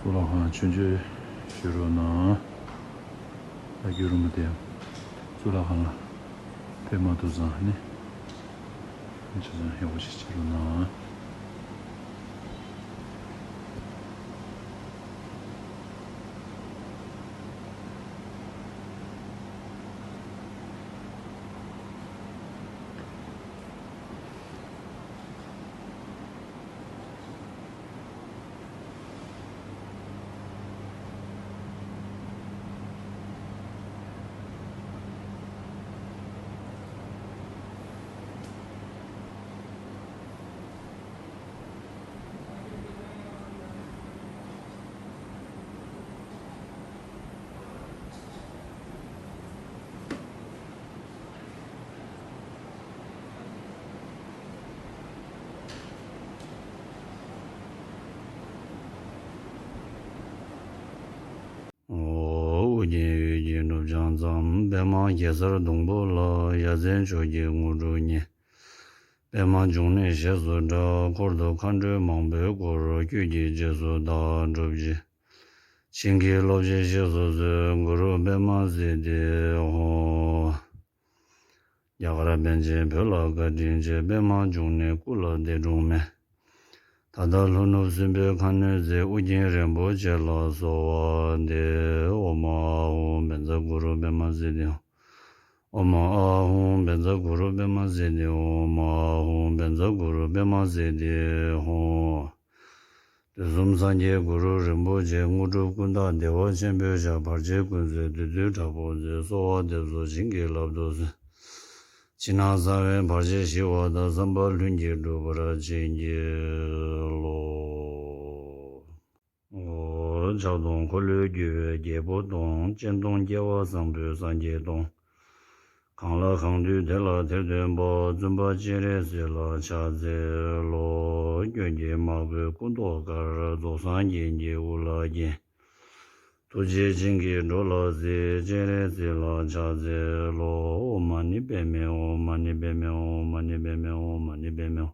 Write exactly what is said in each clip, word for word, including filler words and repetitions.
གཙུག་ལག་ཁང་ཆོས་སྤྱོད་ཞུ་རོགས་གནང་། ཨ་རྒྱུ་རུ་མ་དེ་གཙུག་ལག་ཁང་ལ་ཕེབས་མ་ཐུབ་ཙང་ནི་ཆ་ཚང་ཡག་པོ་ཞིག་བྱེད་རོགས་གནང་། ཨོ། ཨོ་རྒྱན་འོད་ཀྱི་སྒྲུབ་ཆང་ཙམ། པདྨ་གེ་སར་སྡོང་པོ་ལ། ཡ་མཚན་མཆོག་གི་དངོས་གྲུབ་བརྙེས། པདྨ་འབྱུང་གནས་ཞེས་སུ་གྲགས། འཁོར་དུ་མཁའ་འགྲོ་མང་པོས་བསྐོར། ཆོས་ཀྱི་རྗེས་སུ་བདག་སྒྲུབ་ཀྱིས། བྱིན་གྱིས་རློབ་ཅིང་གཤེགས་སུ་གསོལ། གུ་རུ་པདྨ་སིདྡྷི་ཧོ། རྒྱ་གར་པཎ་ཆེན་བོད་ལ་བཀའ་དྲིན་ཆེ། པདྨ་འབྱུང་གནས་སྐུ་ལ་འདས་གྲོངས་མེད། ད་ལྟ་ལྷོ་ནུབ་སྲིན་པོའི་ཁ་གནོན་མཛད། ཨོ་རྒྱན་རིན་པོ་ཆེ་ལ་གསོལ་བ་འདེབས། ཨོཾ་ཨཱཿཧཱུྃ་བཛྲ་གུ་རུ་པདྨ་སིདྡྷི་ཧོ། ཨོཾ་ཨཱཿཧཱུྃ་བཛྲ་གུ་རུ་པདྨ་སིདྡྷི་ཧོ། ཨོཾ་ཨཱཿཧཱུྃ་བཛྲ་གུ་རུ་པདྨ་སིདྡྷི་ཧོ། དུས་གསུམ་སངས་རྒྱས་གུ་རུ་རིན་པོ་ཆེ། དངོས་གྲུབ་ཀུན་བདག་བདེ་བ་ཆེན་པོའི་ཞབས། བར་ཆད་ཀུན་སེལ་བདུད་འདུལ་དྲག་པོ་མཛད། གསོལ་བ་འདེབས་སོ་བྱིན་གྱིས་བརླབ་ཏུ་གསོལ། ཕྱི་ནང་གསང་བའི་བར་ཆད་ཞི་བ་དང་། བསམ་པ་ལྷུན་གྱིས་འགྲུབ་པར་བྱིན་གྱིས་རློབས། ཨོ། ཕྱག་སྟོང་འཁོར་ལོས་སྒྱུར་བའི་རྒྱལ་པོ་སྟོང་། སྤྱན་སྟོང་སྐྱེ་བ་བཟང་པོའི་སངས་རྒྱས་སྟོང་། གང་ལ་གང་འདུལ་དེ་ལ་དེར་སྟོན་པ། བཙུན་པ་སྤྱན་རས་གཟིགས་ལ་ཕྱག་འཚལ་ལོ། སྐྱོན་གྱིས་མ་གོས་སྐུ་མདོག་དཀར། རྫོགས་སངས་རྒྱས་ཀྱི་དབུ་ལ་བརྒྱན། ཐུགས་རྗེས་བྱིན་གྱིས་འགྲོ་ལ་གཟིགས། སྤྱན་རས་གཟིགས་ལ་ཕྱག་འཚལ་ལོ། ཨོཾ་མ་ཎི་པདྨེ་ཧཱུྃ། མ་ཎི་པདྨེ་ཧཱུྃ། མ་ཎི་པདྨེ་ཧཱུྃ། མ་ཎི་པདྨེ་ཧཱུྃ།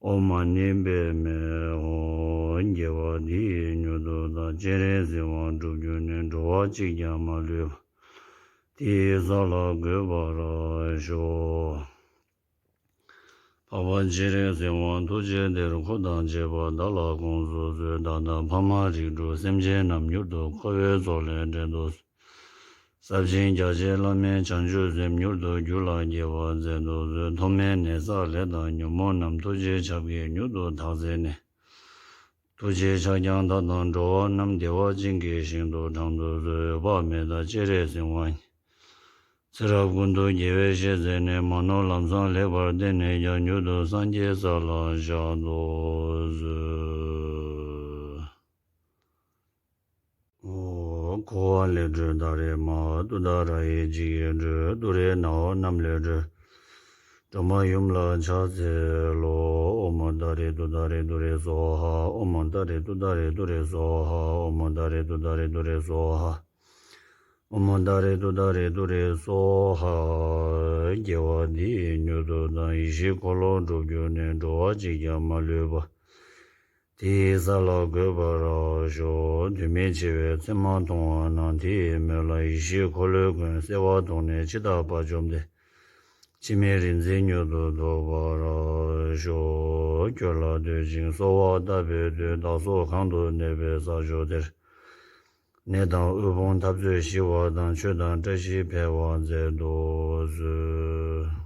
ཨོཾ་མ་ཎི་པདྨེ་ཧཱུྃ། དགེ་བ་འདི་ཡིས་མྱུར་དུ་བདག། སྤྱན་རས་གཟིགས་དབང་སྒྲུབ་གྱུར་ནས། འགྲོ་བ་གཅིག་ཀྱང་མ་ལུས་པ། དེ་ཡི་ས་ལ་འགོད་པར་ཤོག། འཕགས་པ་སྤྱན་རས་གཟིགས་དབང་ཐུགས་རྗེའི་གཏེར། འཁོར་དང་བཅས་པ་བདག་ལ་དགོངས་སུ་གསོལ། བདག་དང་ཕ་མ་རིགས་དྲུག་སེམས་ཅན་རྣམས། མྱུར་དུ་འཁོར་བའི་མཚོ་ལས་འདྲེན་དུ་གསོལ། ས་ཆེན་རྒྱ་ཆེ་བླ་མེད་བྱང་ཆུབ་སེམས། མྱུར་དུ་རྒྱུད་ལ་སྐྱེ་བར་མཛད་དུ་གསོལ། མཐོ་དམན་ནད་བསགས་ལས་དང་ཉོན་མོངས་རྣམས། ཐུགས་རྗེའི་ཞབས་ཀྱིས་མྱུར་དུ་དག་མཛད་ནས། ཐུགས་རྗེའི་ཕྱག་རྒྱ་མཐའ་དག་འགྲོ་བ་རྣམས། བདེ་བ་ཅན་གྱི་ཞིང་དུ་དྲངས་སུ་གསོལ། འཕགས་པ་མི་ལ་སྤྱན་རས་གཟིགས་དབང་ཉིད། ཚེ་རབས་ཀུན་ཏུ་དགེ་བའི་བཤེས་གཉེན་ནས། མ་ནོར་ལམ་བཟང་ལེགས་པར་བསྟན་ནས་ཀྱང་། མྱུར་དུ་སངས་རྒྱས་ས་ལ་བཞག་ཏུ་གསོལ། འཁོར་བ་ལས་སྒྲོལ་ཏཱ་རེ་མ། ཏུཏྟཱ་ར་ཡི་ལྗིད་ཀྱིས་སྒྲོལ། ཏུ་རེ་ནའོ་རྣམས་ལས་སྒྲོལ། སྒྲོལ་མ་ཡུམ་ལ་ཕྱག་འཚལ་ལོ། ཨོཾ་ཏཱ་རེ་ཏུཏྟཱ་རེ་ཏུ་རེ་སྭཱ་ཧཱ། ཨོཾ་ཏཱ་རེ་ཏུཏྟཱ་རེ་ཏུ་རེ་སྭཱ་ཧཱ། ཨོཾ་ཏཱ་རེ་ཏུཏྟཱ་རེ་ཏུ་རེ་སྭཱ་ཧཱ། ཨོཾ་ཏཱ་རེ་ཏུཏྟཱ་རེ་ཏུ་རེ་སྭཱ་ཧཱ། དགེ་བ་འདི་ཡིས་མྱུར་དུ་བདག། ཡེ་ཤེས་འཁོར་ལོ་འགྲུབ་གྱུར་ནས། འགྲོ་བ་གཅིག་ཀྱང་མ་ལུས་པ། དེ་ཡི་ས་ལ་འགོད་པར་ཤོག། དུས་མིན་འཆི་བའི་མཚན་མ་མཐོང་བ་ན། དེ་ཡི་མོད་ལ་ཡེ་ཤེས་འཁོར་ལོའི་མགོན། གསད་པ་དོར་ནས་འཆི་བདག་དཔའ་བཅོམ་ལྡན། འཆི་མེད་རིག་འཛིན་མྱུར་དུ་ཐོབ་པར་ཤོག། སྐྱོན་ལ་ལྟོས་ཤིང་གསོལ་བ་བཏབ་པའི་མཐུས། བདག་སོགས་གང་དུ་གནས་པའི་ས་ཕྱོགས་དེར། ནད་དང་དབུལ་ཕོངས་འཐབ་རྩོད་ཞི་བ་དང་། ཆོས་དང་བཀྲ་ཤིས་འཕེལ་བར་མཛད་དུ་གསོལ།